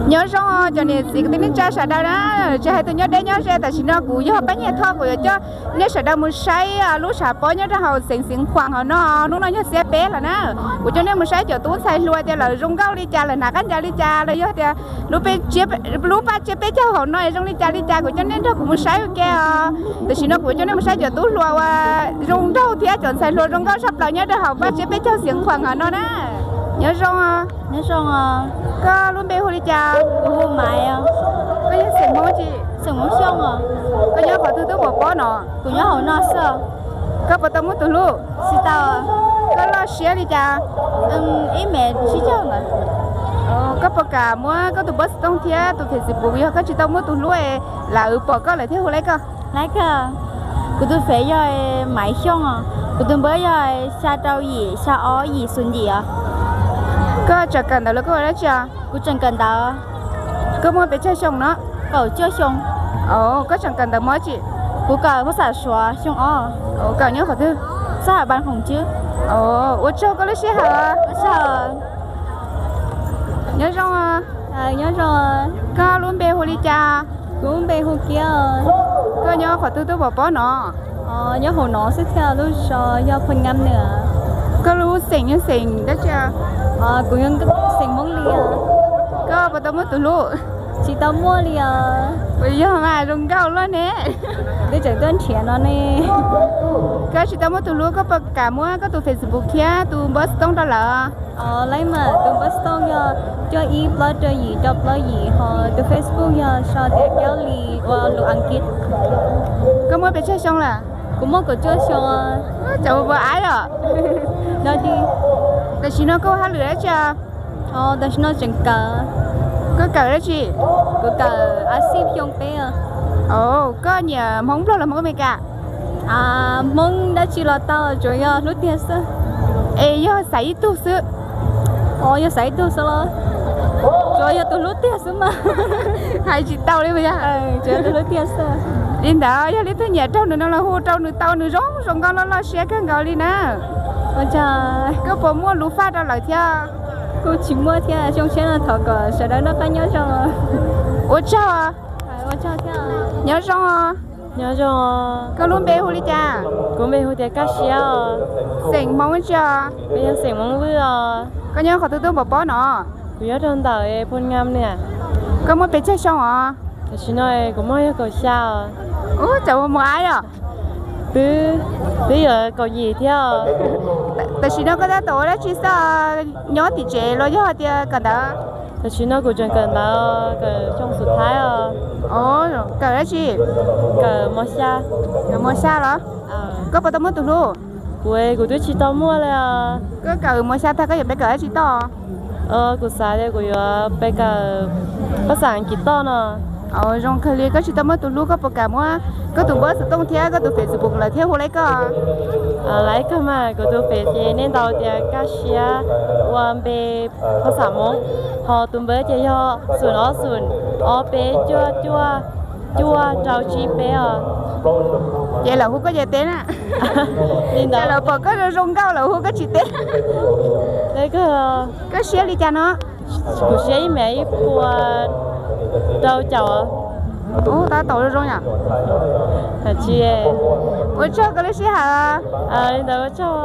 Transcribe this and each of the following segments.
Nyob zoo cov niam txiv kwv tij neej tsa sawv daws na, tsis hais tus nyob deb nyob ze, tam sim no kuv yog Paj Nyiaj Thoj, kuv yuav coj nej sawv daws mus saib lub tshav pob nyob rau hauv xeev Xeev Khuam hauv no, hnub no yog xiab peb lawm na. Kuv coj nej mus saib cov tub ntxhais hluas tias lawv zoo nkauj li cas, lawv hnav qab ncaws li cas, los yog tias lub paj tsiab peb caug hauv no zoo li cas li cas, kuv coj nej nrog kuv mus saib ua ke os. Tam sim no kuv coj nej mus saib cov tub hluas uas zoo nraug thiab cov ntxhais hluas zoo nkauj tshaj plaws nyob rau hauv paj tsiab peb caug Xeev Khuam hauv no na. Nyob zoo. Nyob zoo. Koj lub npe hu li cas? Kuv hu Maiv. Koj yog xeem Hmoob tsis? Xeem Hmoob Xyooj. Koj nyob qhov twg tuaj pov pob no? Kuv nyob hauv no xwb. Koj puas tau muaj tus hlub? Tsis tau. Koj loj siab li cas? Ib mev tsib caug ntawd. Koj puas kam muab koj tus npawb xov tooj thiab tus Facebook, yog koj tsis tau muaj tus hlub es lawv pom koj lawv thiaj hu laib koj? Laib kawg. Kuv tus Face yog Maiv Xyooj os. Kuv tus npawb yog xya rau yim xya ob yim xoom yim os. Koj tseem kawm ntawv los koj ua dab tsi os? Kuv tseem kawm ntawv. Koj muaj pes tsawg xyoo no? Kaum cuaj xyoo. Koj tseem kawm ntawv mov tsi? Kuv kawm phab xam Suav xyoo ob. Kawm nyob qhov twg? Xab ha Npas Hoom Tswb. Ua tsaug koj lub sij hawm. Nyob zoo. Nyob zoo. Koj lub npe hu li cas? Kuv lub npe hu Kiab. Koj nyob qhov twg tuaj pov pob no? Nyob hauv no xwb thiab, lub zos yog Phoo Ngam Nwm. Koj lub xeem yog xeem dab tsi? Kuv yog xeem Hmoob Lis. Koj puas tau muaj tus hlub? Tsis tau muaj li os. Puas yog mas zoo nkauj luaj ne? Twb tseem tuaj nrhiav no ne. Koj tsis tau muaj tus hlub, koj puas kam muab koj tus Facebook thiab tus npawb xov tooj rau lawv? Laib mas, tus npawb xov tooj yog cuaj ib plaub rau yim rau plaub yim, ho tus Facebook yog sau tias Kiab Lis ua lus Askiv. Koj muaj pes tsawg xyoo lawm? Kuv muaj kaum cuaj xyoo. Cov ua aib os. Tam sim no koj ua hauj lwm dab tsi? Tam sim no tseem kawm. Koj kawm dab tsi? Kuv kawm a xij xyoo peb. Koj nyiam Hmoob Nplog los Hmoob Amelikas? Hmoob dab tsi los tau, tsuas yog hlub tiag xwb. Es yog xaiv ib tug xwb? Yog xaiv ib tug xwb los? Tsuas yog tus hlub tiag xwb mas. Hais tsis tau li puas yog? Tsuas yog tus hlub tiag xwb. Li ntawd yog leej twg nyiam raug nws no los hu rau nws tau, nws zoo zoo nkauj loj loj siab kawg nkaus li na. Koj puas muaj lus faj rau lawv thiab? Kuj tsis muaj thiab, zoo siab no thov kom sawv daws noj qab nyob zoo. Ua tsaug. Nyob zoo. Nyob zoo. Koj lub npe hu li cas? Kuv npe hu tias Kaj Siab os. Xeem Hmoob tsi os? Peb yog xeem Hmoob Vwj os. Koj nyob qhov twg tuaj pov pob no? Kuv nyob rau ntawm Phoo Ngam Nwm. Koj muaj pes tsawg xyoo os? Tam sim no kuv muaj yog kaum xya os. Ub, cov ua aib os. Twb, twb yuav kaum yim thiab os. Tam sim no koj tab tom ua dab tsi xwb? Nyob tim tsev los yog tias kawm ntawv? Tam sim no kuv tseem kawm ntawv, kawm xyoo xub thaib os. Kawm dab tsi? Kawm mos xya. Kawm mos xya los? Koj puas tau muaj tus hlub? Kuv, kuv twb tsis tau muaj li os. Koj kawm mos xya tag koj yuav pe kawm dab tsi toj? Kuv xav tias kuv yuav pe kawm pab xam Askiv toj no. Zoo kawg li, koj tsis tau muaj tus hlub, koj puas kam muab koj tus npawb xov tooj thiab koj tus Facebook lawv thiaj hu laib koj? Laib kawg mas, kuv tus Face ces nej ntaus tias Kaj Siab ua npe phab xam Hmoob, ho tus npawb ces yog xoom ob xoom ob peb cuaj cuaj cuaj rau tsib peb os. Ces lawv hu koj ces teb na. Li ntawd lawv pom koj zoo zoo nkauj lawv hu koj tsis teb. Koj siab li cas no? Kuv siab ib mev ib puas rau caum. Ub, tab tom zoo zoo yom. Ua tsaug koj lub sij hawm. Li ntawd ua tsaug.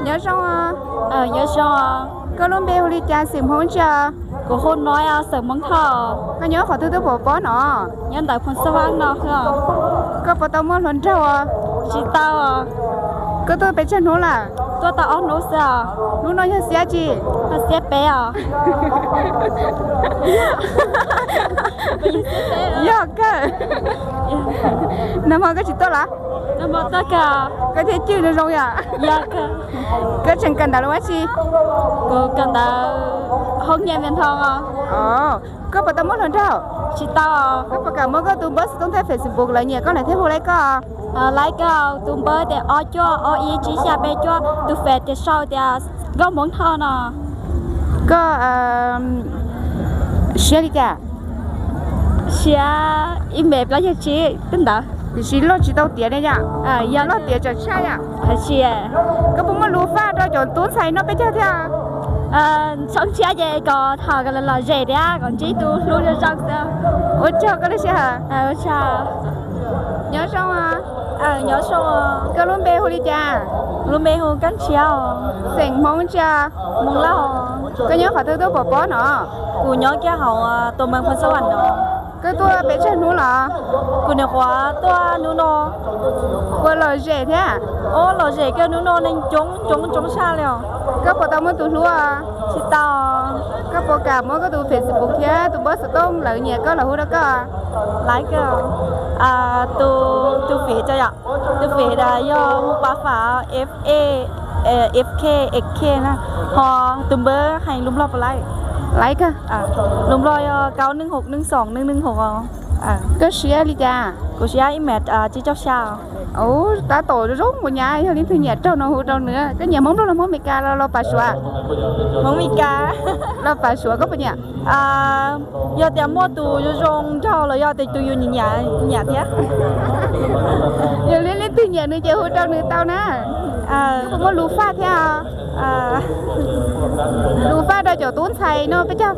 Nyob zoo. Nyob zoo. Koj lub npe hu li cas, xeem Hmoob tsi os? Kuv hu Noiv, xeem Hmoob Thoj. Koj nyob qhov twg tuaj pov pob no? Nyob ntawm Phoo Xab Vab no xwb. Koj puas tau muaj hluas nraug? Tsis tau. Koj tuaj pes tsawg hnub lawm? Tuaj tau ob hnub xwb os. Hnub no yog xiab tsi? Yog xiab peb os. Yog kawg. Nag hmo koj tsis tuaj los? Nag hmo tuaj kawg. Koj thiaj cwj zoo zoo yom. Koj tseem kawm ntawv los ua tsi? Kuv kawm ntawv hoob nyiaj me ntho. Koj puas tau muaj hluas nraug? Tsis tau. Koj puas kam muab koj tus npawb xov tooj thiab Facebook lawv nyiam koj lawv thiaj hu laib koj? Laib koj tus npawb tias ob cuaj ob ib tsib xya peb cuaj, tus Face tias sau tias Nkauj Hmoob Thoj no. Koj siab li cas? Siab ib mev plaub caug tsib tej ntawd. Tiam sis loj tsis tau tiav ne yom? Yog loj tiav tsam tshaj yom? Koj puas muaj lus faj rau cov tub ntxhais noj peb caug thiab? Tshoob tshiab ces kom tham kom lom zem thiab kom ntsib tus hlub zoo zoo xwb. Ua tsaug koj lub sij hawm. Nyob zoo. Nyob zoo. Koj lub npe hu li cas? Lub npe hu Kab Ntshiab. Xeem Hmoob tsi? Hmoob Lauj. Koj nyob qhov twg tuaj pov pob no? Kuv nyob kiag hauv Tuam Mees Phoos Xab Vam no. Koj tuaj pes tsawg hnub los? Kuv nyuam qhuav tuaj hnub no. Puas lom zem thiab? Lom zem kawg, hnub no neeg coob coob coob tshaj li os. Koj puas tau muaj tus hlub? Tsis tau. Koj puas kam muab koj tus Facebook thiab tus npawb xov tooj lawv nyiam koj los hu rau koj? Laiv kawg. Tus, tus fev yom, tus fev yog hu pa fam F A, F K, X K na, ho tus npawb heev lus Nplog puas laiv? Laiv kawg. Lus Nplog yog kaub neej hauv neej xoom neej neej hauv os. Koj siab li cas? Kuv siab ib mev tsib caug xya. Tab tom zoo zoo npaum nyab, yog leej twg nyiam raug no hu rau nws. Koj nyiam Hmoob Nplog los Hmoob Amelikas los los Pam Suav? Hmoob Amelikas. Los Pam Suav koj puas nyiam? Yog tias muaj tus zoo zoo nraug los yog tias tus yus nyiam nyiam thiab. Yog leej twg nyiam nws ces hu rau nws tau na. Koj puas muaj lus faj thiab? Lus faj rau cov tub ntxhais no peb caug.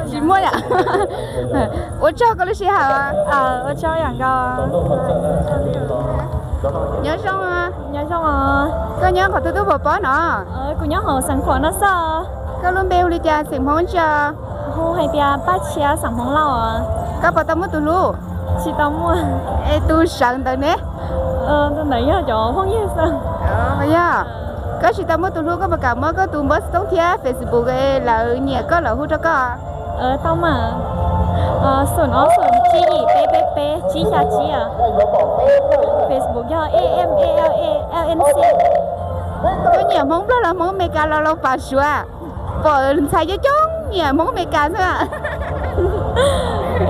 Tsis muaj yom. Ua tsaug koj lub sij hawm. Ua tsaug yam nkaus. Nyob zoo. Nyob zoo. Koj nyob qhov twg tuaj pov pob no? Kuv nyob hauv Xeev Khuam no xwb. Koj lub npe hu li cas, xeem Hmoob tsi? Hu hais tias Paj Tshiab, xeem Hmoob Lauj. Koj puas tau muaj tus hlub? Tsis tau muaj. Es tus sawv ntawd ne? Tus ntawd yog cov phooj ywg xwb. Yog. Koj tsis tau muaj tus hlub, koj puas kam muab koj tus npawb xov tooj thiab Facebook lawv nyiam koj lawv hu rau koj? Tau mas. Xoom ob xoom tsib yim peb peb peb tsib xya tsib. Facebook yog E M A L A L N C. Koj nyiam Hmoob Nplog los Hmoob Amelikas los los Pam Suav? Pom ntxhais coob coob nyiam Hmoob Amelikas xwb.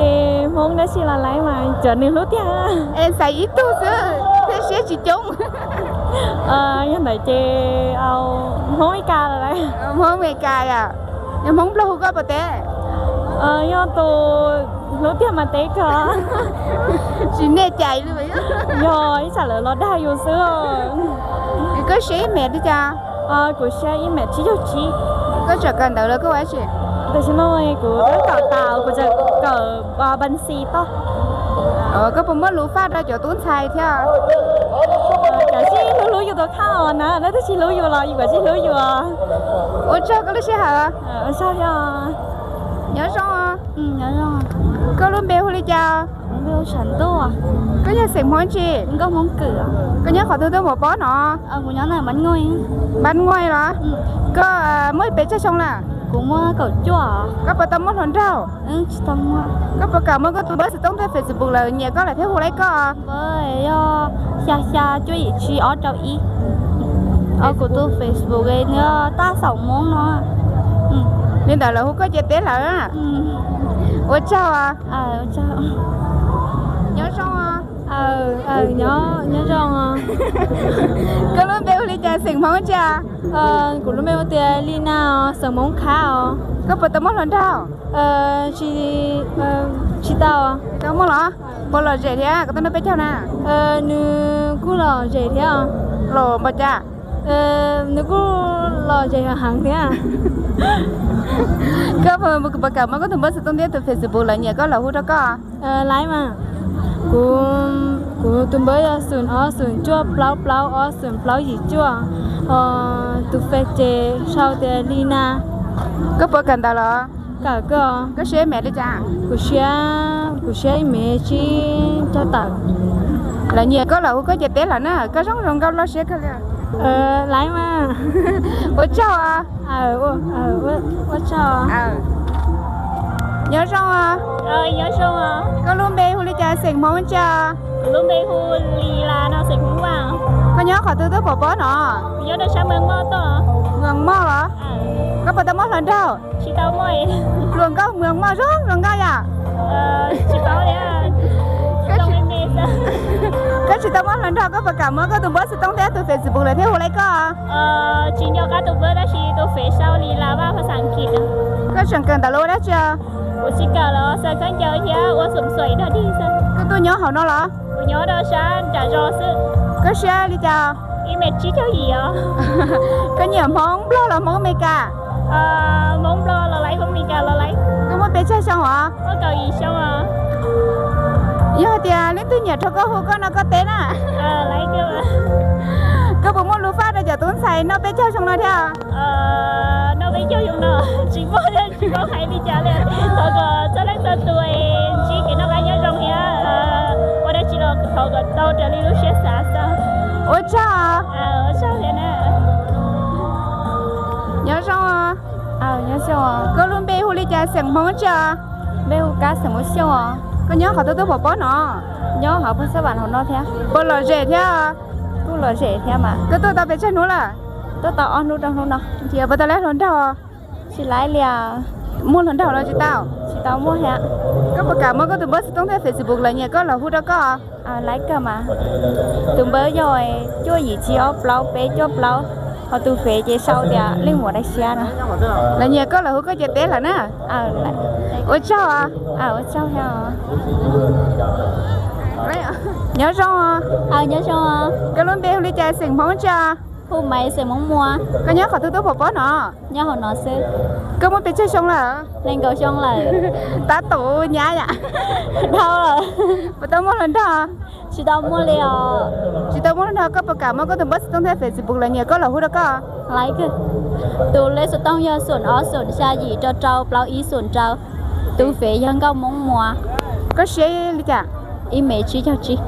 Es Hmoob dab tsi los laiv mas cov nws hlub tiag. Es ntxhais ib tug xwb thiab siab tsis coob. Yog ntawd ces Hmoob Amelikas los laiv. Hmoob Amelikas yom. Yog Hmoob Nplog hu koj puas teb? Yog tus hlub tiag mas teb kawg. Tsis nej cais li. Yog ib tsam lawv los dag yus xwb. Koj siab ib mev li cas? Kuv siab ib mev tsib caug tsib. Koj tseem kawm ntawv los koj ua dab tsi? Tam sim no kuv twb kawm tas, kuv tseem kawm npanxi toj. Koj puas muaj lus faj rau cov tub ntxhais thiab? Kav tsij hlub hlub yus tus kheej os na, leej twg tsis hlub yus los yus kav tsij hlub yus. Ua tsaug koj lub sij hawm. Ua tsaug thiab. Nyob zoo. Koj lub npe hu li cas? Koj yog xeem Hmoob tsi? Koj nyob qhov twg tuaj pov pob no? Npab Nguaij los? Koj muaj pes tsawg xyoo lawm? Koj puas tau muaj hluas nraug? Koj puas kam muab koj tus npawb xov tooj thiab Facebook lawv nyiam koj lawm thiab hu laiv koj? Yog xya xya cuaj yim tsib ob rau ib. Kuv tus Facebook nws Taj Xaum Hmoob no. Li ntawd lawv hu koj ces teb lawm. Ua tsaug. Nyob zoo. Nyob zoo. Koj lub npe hu li cas, xeem Hmoob tsi? Kuv lub npe hu tias Li Na, xeem Hmoob Khab os. Koj puas tau muaj hluas nraug? Tsis, tsis tau. Tsis tau muaj los? Puas lom zem thiab koj tuaj nrog peb caug na? Nws kuj lom zem thiab. Los npaum cas? Nws kuj lom zem heev thiab. Koj puas kam muab koj tus npawb xov tooj thiab tus Facebook lawv nyiam koj lawv hu rau koj? Laiv mas. Kuv, kuv tus npawb yog xoom ob xoom cuaj plaub plaub ob xoom plaub yim cuaj. Tus Face ces sau tias Li Na. Koj puas kawm ntawv los? Kawm kawg. Koj siab ib mev li cas? Kuv siab, kuv siab ib mev tsib caug tawm. Lawv nyiam koj lawv hu koj ces teb lawm na, koj zoo zoo nkauj loj siab kawg li. Laiv mas. Ua tsaug. Ua tsaug. Nyob zoo. Nyob zoo. Koj lub npe hu li cas, xeem Hmoob tsi? Lub npe hu Li Las no, xeem Hmoob Vaj. Koj nyob qhov twg tuaj pov pob no? Nyob rau sab Mws Moj tuaj. Mws Moj los? Koj puas tau muaj hluas nraug? Tsis tau muaj. Hluas nkauj Mws Moj zoo zoo nkauj yom? Tsis paub li. Koj tsis tau muaj hluas nraug, koj puas kam muab koj tus npawb xov tooj thiab tus Facebook lawv thiaj hu laiv koj? Tsis nco qab tus npawb tab sis tus Face sau Li Las Vaj phas xas Askiv. Koj tseem kawm ntawv los ua dab tsi? Kuv tsis kawm los xaws khaub ncaws thiab ua xum xuaim dog dig xwb. Koj tuaj nyob hauv no los? Kuv nyob rau sab nram zos xwb. Koj siab li cas? Ib mev tsib caug yim os. Koj nyiam Hmoob Nplog los Hmoob Amelikas? Hmoob Nplog los laiv, Hmoob Amelikas los laiv. Koj muaj pes tsawg xyoo os? Muaj kaum yim xyoo os. Yog hais tias leej twg nyiam rau koj hu koj no koj teb na. Koj puas muaj lus faj rau cov tub ntxhais noj peb caug xyoo no thiab? Noj peb caug xyoo no tsis muaj, tsis paub hais li cas li. Thov kom txhua leej txhua tus ntsib kev noj qab nyob zoo thiab ua dab tsi los thov kom tau raws li lub siab xav xwb. Ua tsaug. Ua tsaug thiab na. Nyob zoo. Nyob zoo. Koj lub npe hu li cas xeem Hmoob tsi os? Npe hu Kab xeem Hmoob Xyooj os. Koj nyob qhov twg tuaj pov pob no? Nyob hauv Phaj Xab Vam hauv no thiab. Puas lom zem thiab? Kuj lom zem thiab mas. Koj tuaj tau pes tsawg hnub lawm? Tuaj tau ob hnub rau hnub no. Puas tau laib hluas nraug? Tsis laib li. Muaj hluas nraug los tsis tau? Tsis tau muaj thiab. Koj puas kam muab koj tus npawb xov tooj thiab Facebook lawv nyiam koj los hu rau koj? Laib kawg mas. Tus npawb yog cuaj yim tsib ob plaub peb cuaj plaub, ho tus Fev ces sau tias Leej Muam Dai Siab no. Lawv nyiam koj los hu koj ces teb lawm na. Ua tsaug. Ua tsaug thiab. Nyob zoo. Nyob zoo. Koj lub npe hu li cas xeem Hmoob tsi os? Hu Maiv xeem Hmoob Muas. Koj nyob qhov twg tuaj pov pob no? Nyob hauv no xwb. Koj muaj pes tsawg xyoo lawm? Nees nkaum xyoo lawm. Tab tom nyab yam. Dhau lawm. Puas tau muaj hluas nraug? Tsis tau muaj li os. Tsis tau muaj hluas nraug, koj puas kam muab koj tus npawb xov tooj thiab Facebook lawv nyiam koj los hu rau koj? Laib kawg. Tus lej xov tooj yog xoom ob xoom xya yim rau rau plaub ib xoom rau. Tus Fev yog Nkauj Hmoob Muas. Koj siab li cas? Ib mev tsib caug tsib.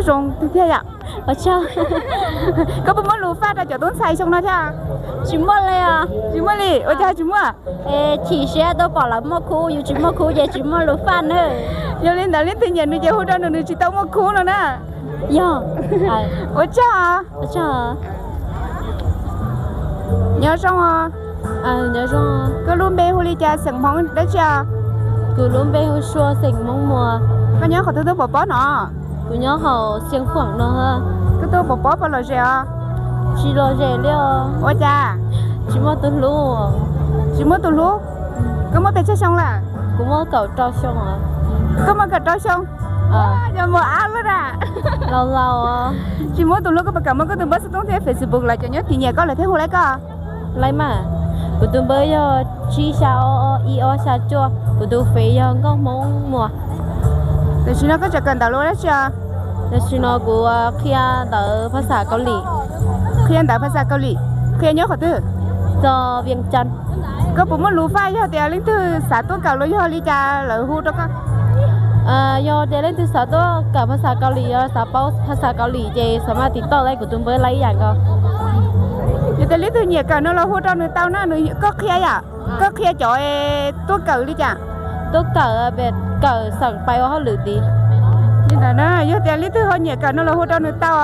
Zoo tiag tiag yom. Ua tsaug. Koj puas muaj lus faj rau cov tub ntxhais xyoo no thiab? Tsis muaj li os. Tsis muaj li, ua cas tsis muaj? Chim siab tuaj pom lawv muaj khub, yus tsis muaj khub ces tsis muaj lus faj na. Yog li ntawd leej twg nyiam nws ces hu rau nws, nws tsis tau muaj khub no na. Yog. Ua tsaug. Nyob zoo. Nyob zoo. Koj lub npe hu li cas xeem Hmoob dab tsi os? Kuv lub npe hu Sua xeem Hmoob Muas. Koj nyob qhov twg tuaj pov pob no? Kuv nyob hauv Xeev Khuam no. Koj tuaj pov pob puas lom zem os? Tsis lom zem li os. Ua cas? Tsis muaj tus hlub. Tsis muaj tus hlub? Koj muaj pes tsawg xyoo lawm? Kuv muaj kaum rau xyoo. Koj muaj kaum rau xyoo? Yog muaj ab lawm na. Laus laus. Tsis muaj tus hlub, koj puas kam muab koj tus npawb xov tooj thiab Facebook lawv cov nyob tim nyiam koj lawv thiaj hu laib koj? Laib mas. Kuv tus npawb yog tsib xya ob ob ib ob xya cuaj, kuv tus Fev yog Nkauj Hmoob Muas. Tam sim no koj tseem kawm ntawv los dab tsi os? Tam sim no kuv qhia ntawv phas xas Kaus Lim. Qhia ntawv phas xas Kaus Lim, qhia nyob qhov twg? Txog Vias Cas. Koj puas muaj lus faj yog tias leej twg xav tuaj kawm los yog li cas lawv hu rau koj? Yog tias leej twg xav tuaj kawm phas xas Kaus Lim, yog xav paub phas xas Kaus Lim ces xav mas tim toj laib kuv tus npawb laib ib yam nkaus. Yog tias leej twg nyiam kawm no los hu rau nws tau na, nws, koj qhia yam, koj qhia cov tuaj kawm li cas? Tuaj kawm, kawm xeem pais ua hauj lwm tid. Li ntawd na, yog tias leej twg ho nyiam kawm no los hu rau nws tau.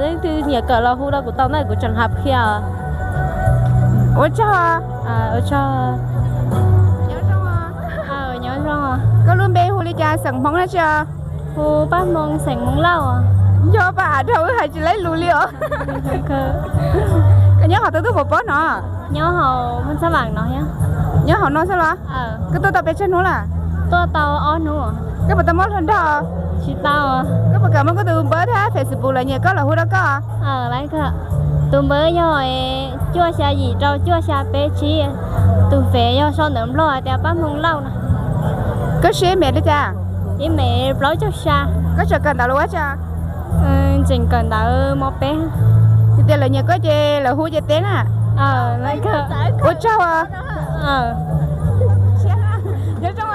Leej twg nyiam kawm los hu rau kuv tau na, kuv tseem hab qhia. Ua tsaug. Ua tsaug. Nyob zoo. Koj lub npe hu li cas xeem Hmoob dab tsi os? Hu Paj Hmoo xeem Hmoob Lauj. Nco Paj Am dhau wb hais tsis laib lus li os. Koj nyob qhov twg tuaj pov pob no? Nyob hauv Phaj Xab Vam no thiab. Nyob hauv no xwb los? Koj tuaj tau pes tsawg hnub lawm? Tuaj tau ob hnub. Koj puas tau muaj hluas nraug? Tsis tau. Koj puas kam muab koj tus npawb thiab Facebook lawv nyiam koj los hu rau koj? Tus npawb yog cuaj xya yim rau cuaj xya peb tsib, tus Fev yog sau ntawv Nplog hais tias Paj Hmoo Lauj no. Koj siab ib mev li cas? Ib mev plaub caug xya. Koj tseem kawm ntawv los ua tsi? Tseem kawm ntawv mos peb. Yog tias lawv nyiam koj ces lawv hu ces teb na. Ua tsaug. Nyob zoo.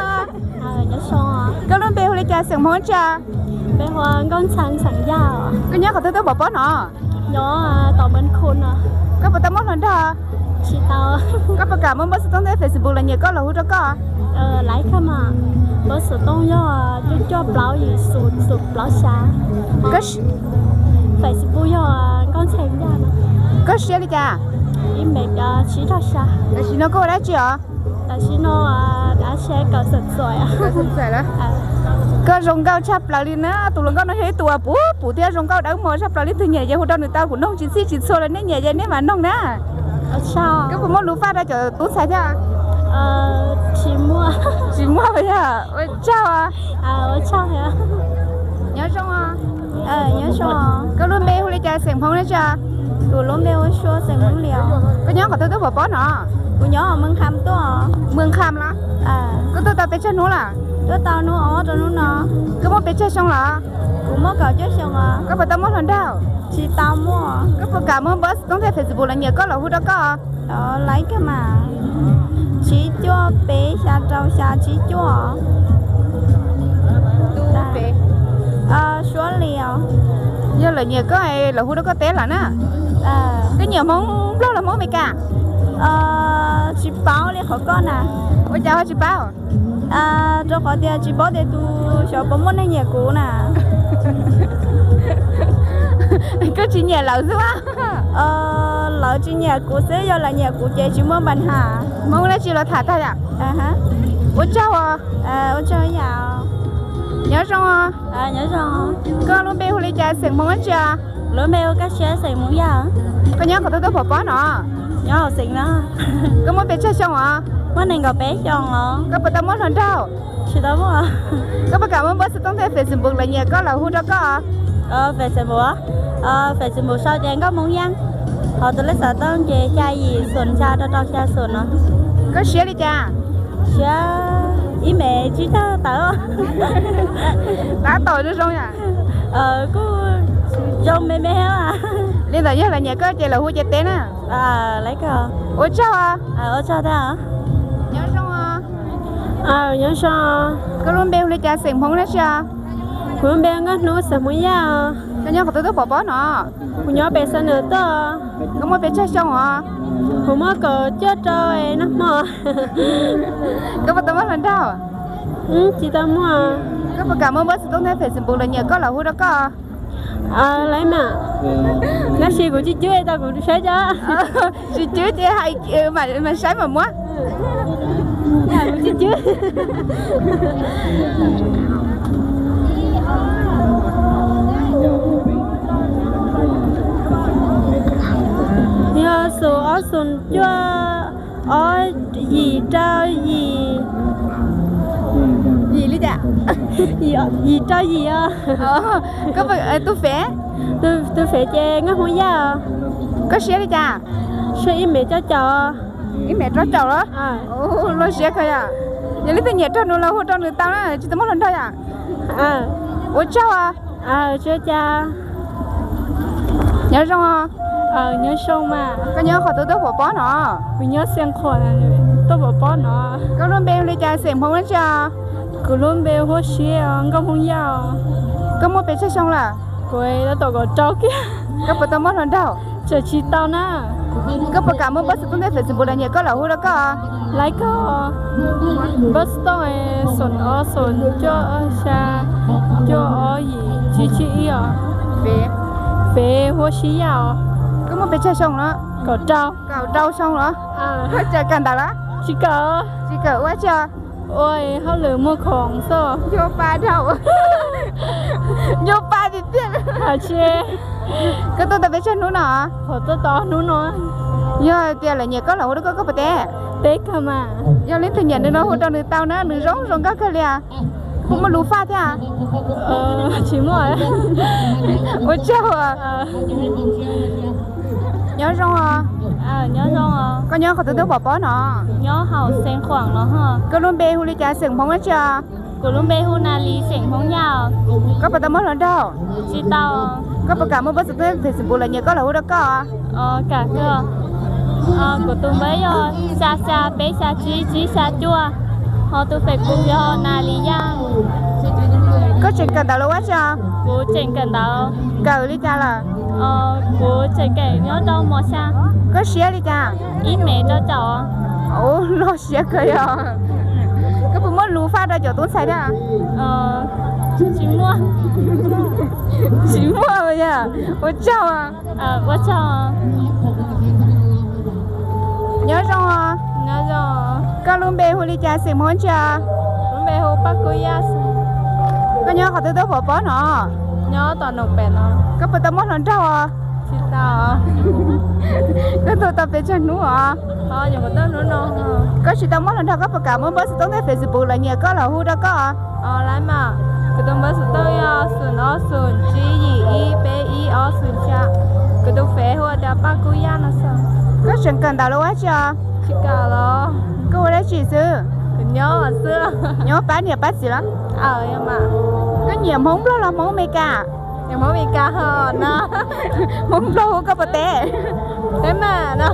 Koj lub npe hu li cas xeem Hmoob dab tsi? Npe hu Nkauj Ntxhee xeem Yaj. Koj nyob qhov twg tuaj pov pob no? Nyob tom Mes Khun no. Koj puas tau muaj hluas nraug? Tsis tau. Koj puas kam muab npawb xov tooj thiab Facebook los nyiam koj los hu rau koj? Laib kawg mas. Npawb xov tooj yog cuaj cuaj plaub yim xoom xoom plaub xya. Facebook yog Nkauj Ntxhee Yaj no. Koj siab li cas? Ib mev tsib caug xya. Tam sim no koj ua dab tsi os? Tam sim no dav sia kawm xeem Txais. Koj zoo nkauj tshaj plaws li na, tus hluas nkauj no yog ib tug uas puv pum thiab zoo nkauj dawb mos tshaj plaws li, twg nyiam ces hu rau nws tau, kuv noog tsis txhij tsis txhua los nej nyiam ces nej mam noog na. Koj puas muaj lus faj rau cov tub ntxhais thiab? Tsis muaj. Tsis muaj yog ua tsaug. Nyob zoo. Nyob zoo. Koj lub npe hu li cas xeem Hmoob dab tsi? Kuv lub npe hu Sua xeem Hmoob Lias. Koj nyob qhov twg tuaj pov pob no? Kuv nyob Mws Kham tuaj. Mws Kham los? Koj tuaj tau pes tsawg hnub lawm? Tuaj tau hnub ob rau hnub no. Koj muaj pes tsawg xyoo lawm? Kuv muaj kaum cuaj xyoo os. Koj puas tau muaj hluas nraug? Tsis tau muaj. Koj puas kam muab npawb xov tooj thiab Facebook los nyiam koj los hu rau koj? Laib kawg mas. Tsib cuaj peb xya rau xya tsib cuaj. Suab Lias. Yog lawv nyiam koj los hu rau koj teb lawm na. Koj nyiam Hmoob Nplog los Hmoob Amelikas? Tsis paub li qhov koj na. Ua cas ho tsis paub? Rau qhov tias tsis paub tias tus xyov puas muaj neeg nyiam kuv na. Koj tsis nyiam lawv xwb a? Lawv tsis nyiam kuv xwb, yog lawv nyiam kuv ces tsis muaj npa nham. Hmoob dab tsi los tham tag yom? Ua tsaug. Ua tsaug yam. Nyob zoo. Koj lub npe hu li cas xeem Hmoob dab tsi? Lub npe hu Kaj Siab xeem Hmoob Yaj. Koj nyob qhov twg tuaj pov pob no? Nyob hauv xeev no. Koj muaj pes tsawg xyoo os? Muaj nees nkaum peb xyoo os. Koj puas tau muaj hluas nraug? Tsis tau muaj. Koj puas kam muab npawb xov tooj thiab Facebook los nyiam koj los hu rau koj? Facebook, Facebook sau ces Nkauj Hmoob Yaj. Ho tus lej xov tooj ces xya yim xoom xya rau rau xya xoom no. Koj siab li cas? Siab ib mev tsib caug tawm. Tab tom zoo zoo yom? Kuj zoo me me. Li ntawd yog lawv nyiam koj ces lawv hu ces teb na. Ua tsaug. Ua tsaug tag. Nyob zoo. Nyob zoo. Koj lub npe hu li cas xeem Hmoob dab tsi? Kuv lub npe Nkauj Hnub xeem Hmoob Yaj. Koj nyob qhov twg tuaj pov pob no? Kuv nyob pem Xa Nam tuaj. Koj muaj pes tsawg xyoo os? Kuv muaj kaum cuaj rau nag hmo. Koj puas tau muaj hluas nraug? Tsis tau muaj. Koj puas kam muab npawb xov tooj thiab Facebook los nyiam koj los hu rau koj? Laib mas. Tab sis kuv tsis cub tau, kuv saib tso. Tsis cub ces hais mas saib mas muab. Kuv tsis cub. Yog xoom ob xoom cuaj, ob yim rau yim. Yim li cas? Yim rau yim os. Tus fev? Tus fev ces Nkauj Hmoob Yaj. Koj siab li cas? Siab ib mev rau caum. Ib mev rau caum los? Luag siab kawg yom. Yog leej twg nyiam rau nws los hu rau nws tau na, tsis tau muaj hluas nraug yom. Ua tsaug. Tsis ua cas. Nyob zoo. Nyob zoo mas. Koj nyob qhov twg tuaj pov pob no? Kuv nyob Xeev Khuam tuaj pov pob no. Koj lub npe li cas xeem Hmoob dab tsi? Kuv lub npe Huab Siab, Nkauj Hmoob Yaj. Koj muaj pes tsawg xyoo lawm? Kuv tab tom kaum rau kiag. Koj puas tau muaj hluas nraug? Tseem tsis tau na. Koj puas kam muab npawb xov tooj thiab Facebook los nyiam koj los hu rau koj? Laib koj. Npawb xov tooj xoom ob xoom cuaj xya cuaj ob yim tsib tsib ib os. Fev Huab Siab Yaj os. Koj muaj pes tsawg xyoo lawm? Kaum rau. Kaum rau xyoo los? Koj tseem kawm ntawv los? Tsis kawm. Tsis kawm ua dab tsi? Ua hauj lwm muag khoom xwb. Nco pa dhau. Nco pa tiag tiag. Koj tuaj tau pes tsawg hnub no? Kuv tuaj tau ob hnub no. Yog tias lawv nyiam koj los hu rau koj, koj puas teb? Teb kawg mas. Yog leej twg nyiam nws no hu rau nws tau na, nws zoo zoo nkauj kawg li. Puas muaj lus faj thiab? Tsis muaj. Ua tsaug. Nyob zoo. Nyob zoo. Koj nyob qhov twg tuaj pov pob no? Nyob hauv Xeev Khuam no. Koj lub npe hu li cas xeem Hmoob dab tsi? Kuv lub npe hu Nas Lis xeem Hmoob Yaj. Koj puas tau muaj hluas nraug? Tsis tau. Koj puas kam muab npawb xov tooj Facebook los nyiam koj los hu rau koj? Kam kawg. Kuv tus npawb yog xya xya peb xya tsib tsib xya cuaj, ho tus Facebook yog Nas Lis Yaj. Koj tseem kawm ntawv los ua dab tsi? Kuv tseem kawm ntawv. Kawm li cas lawm? Kuv tseem kawm nyob rau mos xya. Koj siab li cas? Ib mev rau caum. Ua, loj siab kawg yog. Koj puas muaj lus faj rau cov tub ntxhais thiab? Tsis muaj. Tsis muaj yog. Ua tsaug. Ua tsaug. Nyob zoo. Nyob zoo. Koj lub npe hu li cas xeem Hmoob dab tsi? Lub npe hu Paj Kub Yaj. Koj nyob qhov twg tuaj pov pob no? Nyob tom Noom Pem no. Koj puas tau muaj hluas nraug os? Tsis tau. Koj tuaj tau pes tsawg hnub os? Koj tsis tau muaj hluas nraug koj puas kam muab npawb xov tooj thiab Facebook los nyiam koj los hu rau koj? Lawm mas, kuv tus npawb xov tooj yog xoom ob xoom tsib yim ib peb ib ob xoom xya. Kuv tus fev hu tias Paj Kub Yaj no xwb. Koj tseem kawm ntawv los ua dab tsi os? Tsis kawm los. Koj ua dab tsi xwb? Nyob xwb. Nyob pab niam pab txiv los? Koj nyiam Hmoob Nplog los Hmoob Amelikas? Hmoob Amelikas ho no. Hmoob Nplog hu koj puas teb? Teb mas no.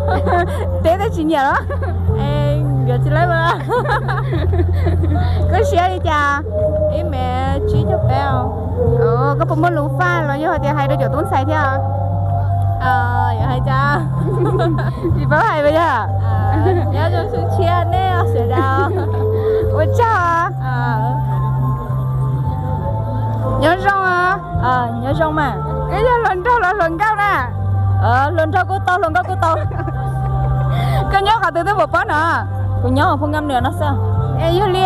Teb tab tsis nyiam los? Yuav tsis laib. Koj siab li cas? Ib mev tsib caug peb. Koj puas muaj lus faj los yog hais tias hais rau cov tub ntxhais thiab? Yuav hais cas? Tsis paub hais puas yog? Nyob zoo xwb, tshiab nej sawv daws. Ua tsaug. Nyob zoo. Nyob zoo mas. Koj yog hluas nraug los hluas nkauj na? Hluas nraug kuj tau, hluas nkauj kuj tau. Koj nyob qhov twg twb puas paub no? Kuv nyob Phoo Nkam Nwm no xwb. Es yog li,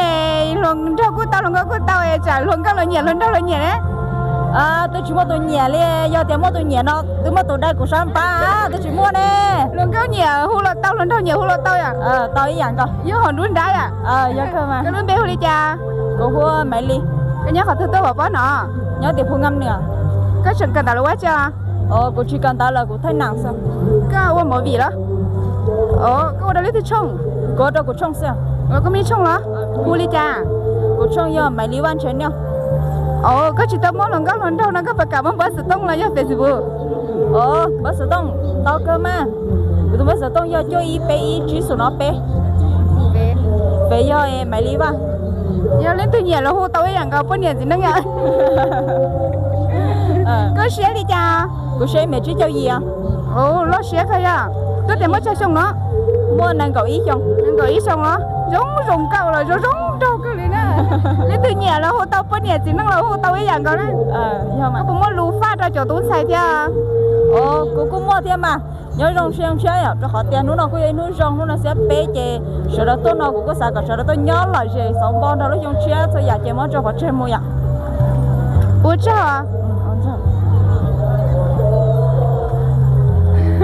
hluas nraug kuj tau hluas nkauj kuj tau es tsam hluas nkauj los nyiam hluas nraug los nyiam ne? Twb tsis muaj tus nyiam li, yog tias muaj tus nyiam no twb muaj tus dai kuv sab npab, twb tsis muaj ne. Hluas nkauj nyiam hu los tau, hluas nraug nyiam hu los tau yom? Tau ib yam nkaus. Yog hom nruab nrab yom? Koj lub npe hu li cas? Kuv hu Maiv Lis. Koj nyob qhov twg tuaj puas paub no? Nyob tim Phoo Nkam Nwm. Koj tseem kawm ntawv los ua dab tsi os? Kuv tsis kawm ntawv lawm, kuv thaij nam xwb. Koj ua movie los? Koj ua rau leej twg tshooj? Kuv ua rau kuv tshooj xwb. Koj muaj ib tshooj los? Hu li cas? Kuv tshooj yog Maiv Lis Vaj Ntshe Nyob. Koj tsis tau muaj hluas nkauj hluas nraug no koj puas kam muaj npawb xov tooj los yog Facebook? Npawb xov tooj tau kawg mas. Kuv tus npawb xov tooj yog cuaj ib peb ib tsib xoom no peb. Fev yog Maiv Lis Vaj. Yog leej twg nyiam los hu tau ib yam nkaus poj niam txiv neej yom. Koj siab li cas? Kuv siab ib mev tsib caug yim. Loj siab kawg yog. Twb tias muaj tsawg xyoo no? Muaj nees nkaum ib xyoo. Nees nkaum ib xyoo los zoo zoo nkauj los zoo zoo nraug kawg li na. Leej twg nyiam los hu tau poj niam txiv neej los hu tau ib yam nkaus na. Koj puas muaj lus faj rau cov tub ntxhais thiab? Kuv kuj muaj thiab mas. Nyob zoo siab zoo tshiab yom, rau qhov tias hnub no kuj yog ib hnub zoo, hnub no xiab peb ces sawv daws tuaj no kuv kuj xav kom sawv daws tuaj nyob lom zem xov npo nrog lub xyoo tshiab txhua yam ces muab tso pov tseg mus yom. Ua tsaug.